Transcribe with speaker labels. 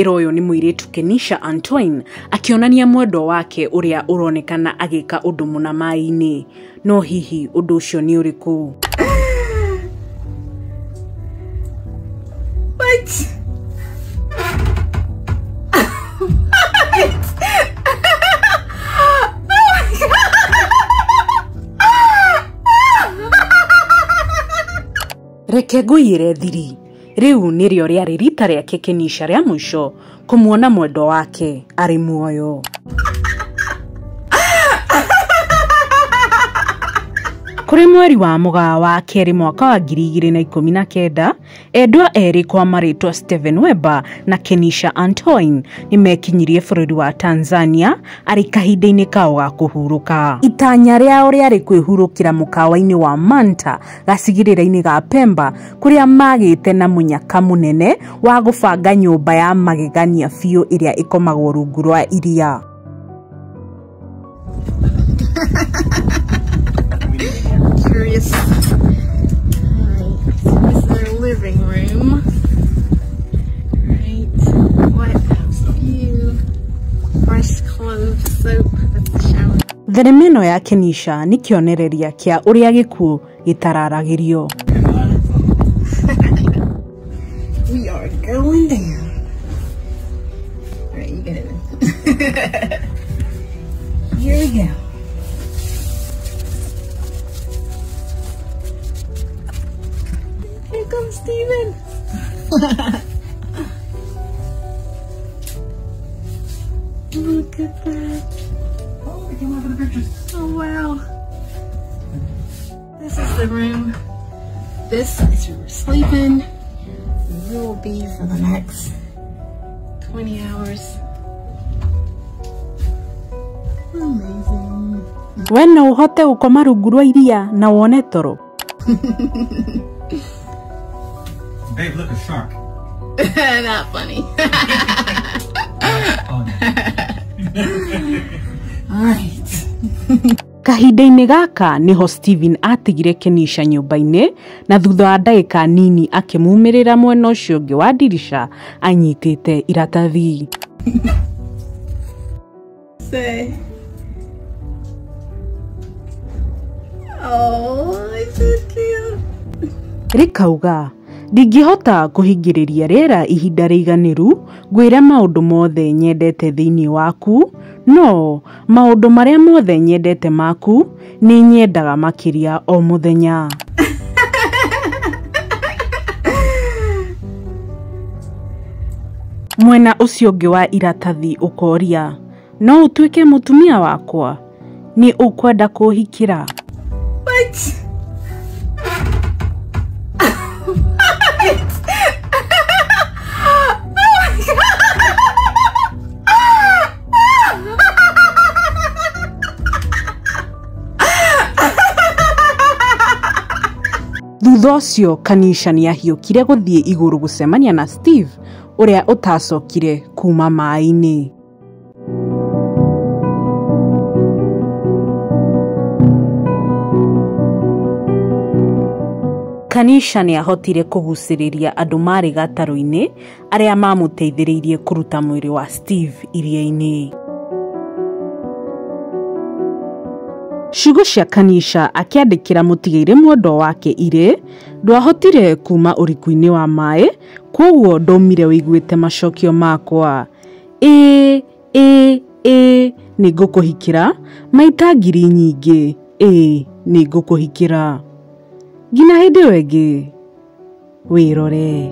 Speaker 1: ĩroywo nĩ mũirĩtu Kenisha Antoine akĩonania mwendwa wake ũrĩa ũronekana agĩka ũndũ mũna maĩ-inĩ. No hihi ũndũ ũcio nĩ ũrĩkũ?
Speaker 2: What?
Speaker 1: Reke ngũiyĩre thiri. Rĩu nĩrĩo rĩarĩ rita rĩake Kenisha rĩa mũico kũmuona mwendwa wake arĩ muoyo. Kũrĩ mweri wa Mũgaa wa kerĩ mwaka wa 2019, endwa erĩ kwa marĩtwa Steven Webber na Kenisha Antoine nĩmekinyirie bũrũri wa Tanzania arĩ kahinda-inĩ kao ga kũhurũka. Itanya rĩao rĩarĩ kwĩhurũkĩra mũkawa-inĩ wa Manta gacigĩrĩra-inĩ ga Pemba kũrĩa magĩte na mũnyaka mũnene wa gũbanga nyũmba ya magegania biũ ĩrĩa ĩkomagwo rungu rwa iria.
Speaker 2: Curious. Alright, so this is our living room. Right, what a view. Fresh clove soap. That's the shower.
Speaker 1: Thenema ĩno ya Kenisha nĩ kĩonereria kĩa ũrĩa gĩkuũ gĩtararagĩrio.
Speaker 2: We are going down. Alright, you get it then. Here we go. Here comes Steven. Look at that.
Speaker 3: Oh, we came over the pictures.
Speaker 2: Oh, wow. This is the room. This is where we're sleeping. We will be for the next 20 hours. Amazing.
Speaker 1: We no ũhote gũkoma rungu rwa iria na wone toro?
Speaker 3: Babe, look, a shark.
Speaker 2: Not funny.
Speaker 3: Funny.
Speaker 2: All right.
Speaker 1: Kahinda-inĩ gaka nĩho Steven atigire Kenisha nyũmba-inĩ na thutha wa ndagĩka nini akĩmumĩrĩra mwena ũcio ũngĩ wa ndirica anyitĩte iratathi.
Speaker 2: Say. Oh, it's so cute.
Speaker 1: Rĩkauga ndingĩhota kũhingĩrĩria rĩera ihinda rĩiganĩru ngwĩre maũndũ mothe nyendete thĩinĩ waku, no maũndũ marĩa mothe nyendete maku nĩ nyendaga makĩria o mũthenya. Mwena ũcio ũngĩ wa iratathi ũkoria, no ũtuĩke mũtumia wakwa? Nĩ ũkwenda kũhikĩra?
Speaker 2: What?
Speaker 1: Thutha ũcio Kenisha nĩahiũkire gũthiĩ igũrũ gũcemania na Steve ũrĩa ũtacokire kuma maĩ-inĩ. Kenisha nĩahotire kũgucĩrĩria andũ marĩ gatarũ-inĩ arĩa mamũteithĩrĩirie kũruta mwĩrĩ wa Steve iria-inĩ. Ciugo cia Kenisha akĩandĩkĩra mũtigairĩ mwendwa wake irĩ, ndwahotire kuma ũriku-inĩ wa maĩ, kwoguo ndũmire wĩiguĩte macokio makwa. Ĩĩ, ĩĩ, ĩĩ, nĩngũkũhikĩra maita ngiri nyingĩ. Ĩĩ, nĩngũkũhikĩra. Nginya hĩndĩ ĩyo ĩngĩ, wĩrore.